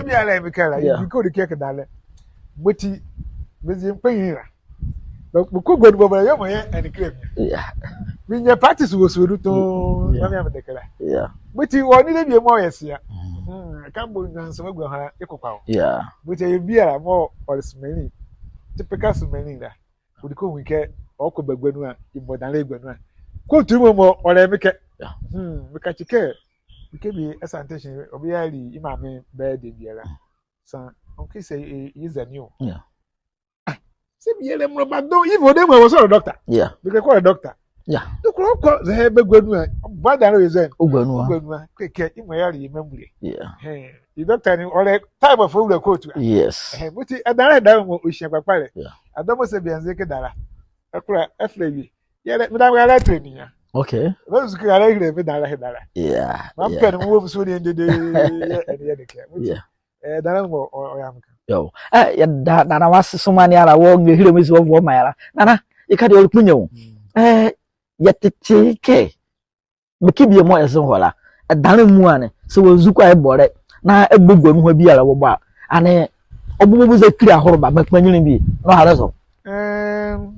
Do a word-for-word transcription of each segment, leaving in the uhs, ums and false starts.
Biala mekɛ la, yeah, yɛdi kɛ ɔdi kɛ kɛdalɛ. Mɔti, mezi mkpanyinli la. Mekɔ gua nu bɔbɔ la, yemɔ yɛ ɛnekɛlɛ mie. Yeah. Menyia practice wɔ sua nu tɔɔnn, yeah, na mea medɛkɛ la. Yeah. Mɔti, ɔnle debie mɔɔ yɛ sea. Mm. Hmm, ɛka mɔɔ nwansa mɔɔ gua ɛhɔ la, yekɔ kpakpa o. Yeah. Mɔti, ɛyɛ biala mɔɔ ɔle Sumanli. Typical Sumanli la. Ɔdi kɛ ɔnwu kɛ ɔkɔ bagua nu a, yemɔ ɛdanlɛ gua nu a. Kɔɔtu mɔ mɔ, ɔlɛ mekɛ. Yeah. Hmm, mekakye kɛ, mekɛ bie Asante Teshie, ɔbɛyɛ ali, yemɔ maame bɛ debie biala. Sa, ɔnke sɛ, eh, yezani o. Yeah. Ah, sɛ biala mrɔba dɔɔnwo, even ɔdayɛ mɔ wɔ sɛ ɔle doctor. Yeah. Mekɛ kɛ ɔle doctor. Yeah. Dɔkɔ kɔ, sɛ bagua nu a, ɔbɔ ɛdanlɛ ɔyezani. Ɔgua nu a. Ɔgua nu a, kɛkɛ, yemɔ yɛ ali, yemɔ amule. Yeah. Hɛn, ye doctor ne, ɔlɛ time of owula kɔɔtu a. Yes. Hɛn, mɔti, ɛdanlɛ, ɛdanlɛ mɔ, ɔhyia kpakpa lɛ. Yeah. Ɛdawɔ mɔɔ sɛ bie anzɛɛ kɛdalɛ. Ɛkola, ɛfɛlɛ wie. Yɛlɛ, medame ralɛ training a. Okay. Bɛzusu kɛ ralɛ ɛhile, medalɛ ɛhile dala. Yeah. Mapɛ ne mɔɔ wɔ musuo ne ɛndɛdɛ, yɛ, ɛnee yɛ ɛnekɛ. Mɔti, yeah, eh, ɛdanlɛ mɔ, ɔ, ɔyɛ mekɛ. Yo. Eh, yɛda, Nana wɔ ase somaa ne ala wɔ ɛhile mɔɔ ezi wɔ vɔma ye la. Nana, yeka deɛ ɔle kpanyinli o. Mm. Eh, yɛtete kɛ mekɛ bie mɔɔ ɛze hɔ la, ɛdanlɛ mua ne, sɛ wɔazu kɔ a ɛbɔlɛ, na ɛbɔ gua nu hɔ biala wɔbɔ a, ɛnee ɔbɔ bɔ bɛzakile aholoba, mekpanyinli bie, na ɔha ɛlɛzɔ. Ɛm,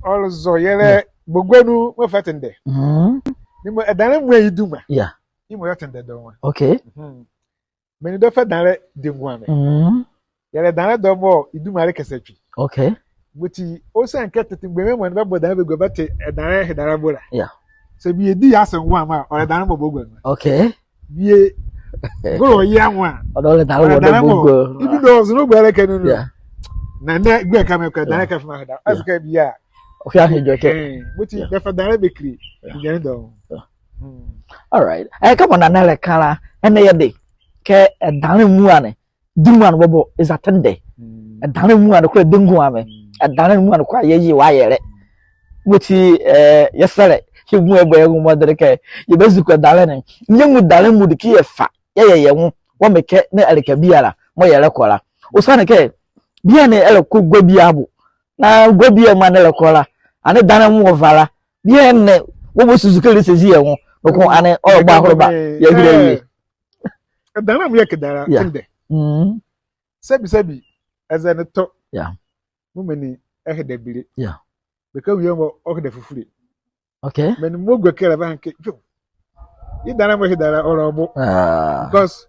ɔlɛzɔ, yɛlɛ, yeah, bɔ gua nu mɔɔ fɛ tendɛ. Mm. Yemɔ ɛdanlɛ mua ye duma. Yeah. Yemɔ yɛ tendɛ dɔɔnwo. Okay. Mhm. Menli dɔfa ɛdanlɛ di ngomɛ. Mm. Yɛlɛ ɛdanlɛ dɔɔnwo mɔɔ ye duma ɛlɛkɛsa twi. Okay. Mɔti, ɔsiane kɛ tete mgbanyima mɔ ne bɛbɔ ɛdanlɛ bɛgua bɛte ɛdanlɛ ɛhile dala bola. Yeah. Sɛ bie di ye ase ngomɛ a, ɔlɛ ɛdanlɛ mɔɔ bɔ gua nu. Okay. Bie golo ye anwo a, ɔlɛ ɛdanlɛ mɔɔ bɔ gua nu. Even though ɔzo ne ɔgua ɛlɛkɛ nu nu. Yeah. Na ɛnɛ gua ɛkɛ mekɔ ɛdanlɛ, yeah, ɛkɛ fama ɛhile dala. Yeah. Ɛze kɛ bie a. Ɔhwe ahedwɛkɛ. Eh, mɔti, yeah, bɛfa ɛdanlɛ bɛkile. Yeah. Bie ne dɔɔnwo. Yeah. Mm. All right. Eh, kɛmɔ Nana ɛlɛka la, ɛnɛ yɛde kɛ ɛdanlɛ mua ne, di mua ne bɔbɔ, eza tendɛ. Mm. Ɛdanlɛ mua ne kola di ngomɛ. Mm. Ɛdanlɛ mua ne kola yɛye wɔ ayɛlɛ. Mm. Mɔti, eh, yɛsɛlɛ, yɛbu ɛbɔ yɛ nwo mɔdenle kɛ, yɛbazu kɔ ɛdanlɛ ne. Yɛnwu ɛdanlɛ mɔɔ ɔdi kɛ yɛfa, yɛyɛ yɛ nwo, wɔ mekɛ nee ɛleka biala mɔɔ yɛlɛkɔ la. Ɔsiane kɛ, bianyi ɛlɛkɔ gua bie abo. Na gua bie mɔɔ ɛnee ɛlɛkɔ la, ɛnee ɛdanlɛ mɔɔ ɔva la, bianyi, wɔbasusu kɛ ɛlɛsɛzi yɛ nwo. Noko ɛnee ɔlɛbɔ aholoba, yɛahile awie. Ɛdanlɛ mɔɔ yɛkɛdalɛ, yeah, tendɛ. Mm. Sɛbi, sɛbi, ɛzɛne tɔ. Yeah. Mɔɔ menli ɛheda bile. Yeah. Bɛkawie mɔɔ ɔheda fufule. Okay. Menli mɔɔ gua ɛkɛ la bɛaha kɛ, yo. Ye ɛdanlɛ mɔɔ yɛheda la, ɔlɛ ɔbo. Ah. Because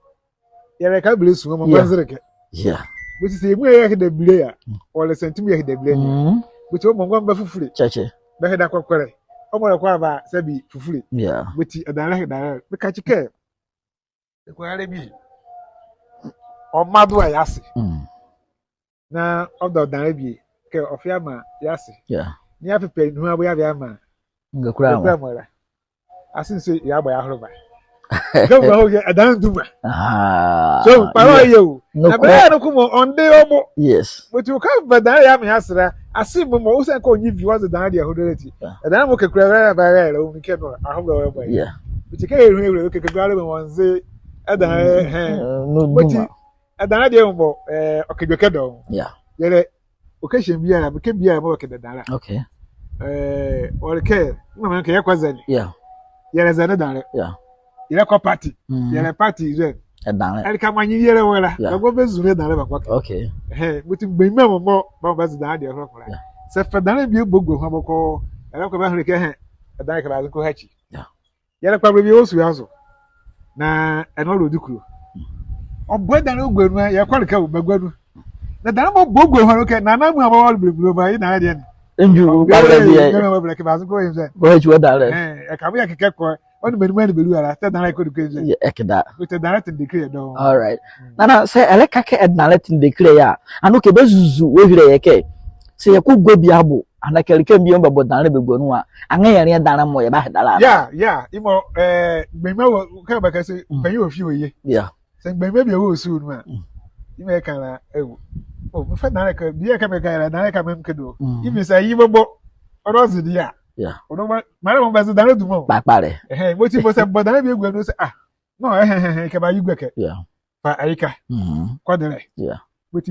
yɛlɛka bile su, mɔɔ, yeah, mɔɔ nzele ɛkɛ. Yeah. Mɔti sɛ yemɔ yɛheda bile a, mm, ɔlɛ ɛsɛnti mɔɔ yɛheda bile ne. Mm. Mɔti ɔmɔ ngomɛ bɛ fufule. Kyɛkyɛ. Bɛheda kɔkɔlɛ. Ɔmɔ ɛlɛkɔ aba sɛbi fufule. Yeah. Mɔti ɛdanlɛ ɛheda la, mekakye kɛ Ɛkɛ ralɛ bie. Ɔmma do a yɛ ase. Mm. Na ɔda ɔdanlɛ bie. Kɛ ɔfa ɔmaa yɛ ase. Yeah. Na yɛafɛpɛ nuhua bɔ yɛava yɛamaa. Ngakula mɔ. Ngakula mɔ la. Ase nso yɛabɔ yɛ aholoba. Kɛ mɔ hɔ yɛ ɛdanlɛ duma. Ah. So, kpalɛ, yeah, ɔyɛ o. Noko. Na bɛyɛ noko mɔ, ɔnle ɔbo. Yes. Mɔti ɔkɛva ɛdanlɛ yɛamaa yɛ ase la. Ase mɔ mɔ, ɔsiane kɛ ɔnye vi, ɔze ɛdanlɛ deɛ ɛhodole ati. Yeah. Ɛdanlɛ mɔ kɛkula ralɛ ba ralɛ, ɔnwu kɛ nu a, aholoba ɔbɔ ye. Yeah. Mɔti kɛ yɛhile ɛhile, kɛkɛ kula ralɛ mɔ, ɔnze ɛdanlɛ, eh, eh. Mm, no, mɔti duma. Ɛdanlɛ deɛ mɔ, eh, ɔkɛdwɛkɛ dɔɔnwo. Yeah. Yɛlɛ, ɔkɛhyɛ biala, mekɛ biala mɔɔ bɛkɛda ɛdanlɛ. Okay. Eh, ɔlɛ kɛ, mama kɛ yɛkɔ zɛne. Yeah. Yɛlɛ zɛne ɛdanlɛ. Yeah. Yɛlɛkɔ party. Mm. Yɛlɛ party zɛne. Ɛdanlɛ. Ɛleka manyinli yɛlɛ wɔ la. Yeah. Bɛgua bɛzule ɛdanlɛ bɛkɔ ɛkɛ. Okay. Ɛhɛɛ, mɔti mgbanyima mɔ mɔ, bɛmɔ bɛze ɛdanlɛ deɛ ɛhodole la. Yeah. Sɛ ɛfa ɛdanlɛ bie bɔ gua nu a bɔkɔɔ, ɛlɛkɔ bɛahile kɛ ɛhɛɛ, ɛdanlɛ kɛ bɛaze kɔha akyi. Yeah. Yɛlɛkpa bɛlɛ bie wɔ sua zo. Na ɛnee ɔlɛ ɔdi kulo. Ɔbɔ ɛdanlɛ ɔgua nu a, yɛkɔ ɛleka o, bagua nu. Na ɛdanlɛ mɔɔ ɔbɔ gua nu a, ɛnee kɛ Nana amuala bɛwɔ bɛlɛ bie mɔ, ye ɛdanlɛ deɛ ne. Ɛnwu, ɛnee, kpalɛ bie. Ɛnee, ɛnee, ɛnee, ɛkɛ bɛaze kɔha ɛnzɛne. Bɛhakyi wɔ ɛdanlɛ. Ɛɛ, ɛka mɔɔ yɛkɛkɛ kɔ. Ɔnle menli mɔɔ ɛnee bɛlua la, tɛ ɛdanlɛ kɔdu kɛ ɛnzɛne. Yɛ, ɛkɛda. Kɛ tɛ ɛdanlɛ tendɛ ɛkile yɛ dɔɔnwo. All right. Mm. Nana, sɛ ɛlɛka kɛ ɛdanlɛ tendɛ ɛkile yɛ a, ɛnee kɛ bɛzuzu wɔahile yɛ kɛ, sɛ yɛkɔ gua bie abo, anaa kɛ ɛleka bie mɔɔ bɛbɔ ɛdanlɛ bɛgua nu a, ɛnee yɛnlea ɛdanlɛ mɔɔ yɛbaheda la. Yeah, yeah. Yemɔ, eh, mgbanyima wɔ, kɛ bɛka sɛ, mm, panyin wɔ fie ɔye. Yeah. Sɛ mgbanyima bie wɔ sua nu a, mm, yemɔ ɛka la, ɛwo. O, mefa ɛdanlɛ ɛka, bie ɛka mekɛ la, ɛdanlɛ ɛka mekɛ do. Mm. Yemɔ sɛ ye bɔbɔ, ɔlɛ ɔze deɛ a. Yeah. Ɔlɛ ɔma, mara mɔ bɛze ɛdanlɛ duma o. Kpakpalɛ. Ɛhɛɛ, mɔti mɔ sɛ bɔ ɛdanlɛ bie gua nu sɛ, ah, no, ɛhɛhɛhɛ, kɛ bɛaye gua ɛkɛ. Yeah. Fa ayeka. Mm-hmm. Kɔ ɛdanlɛ. Yeah. Mɔti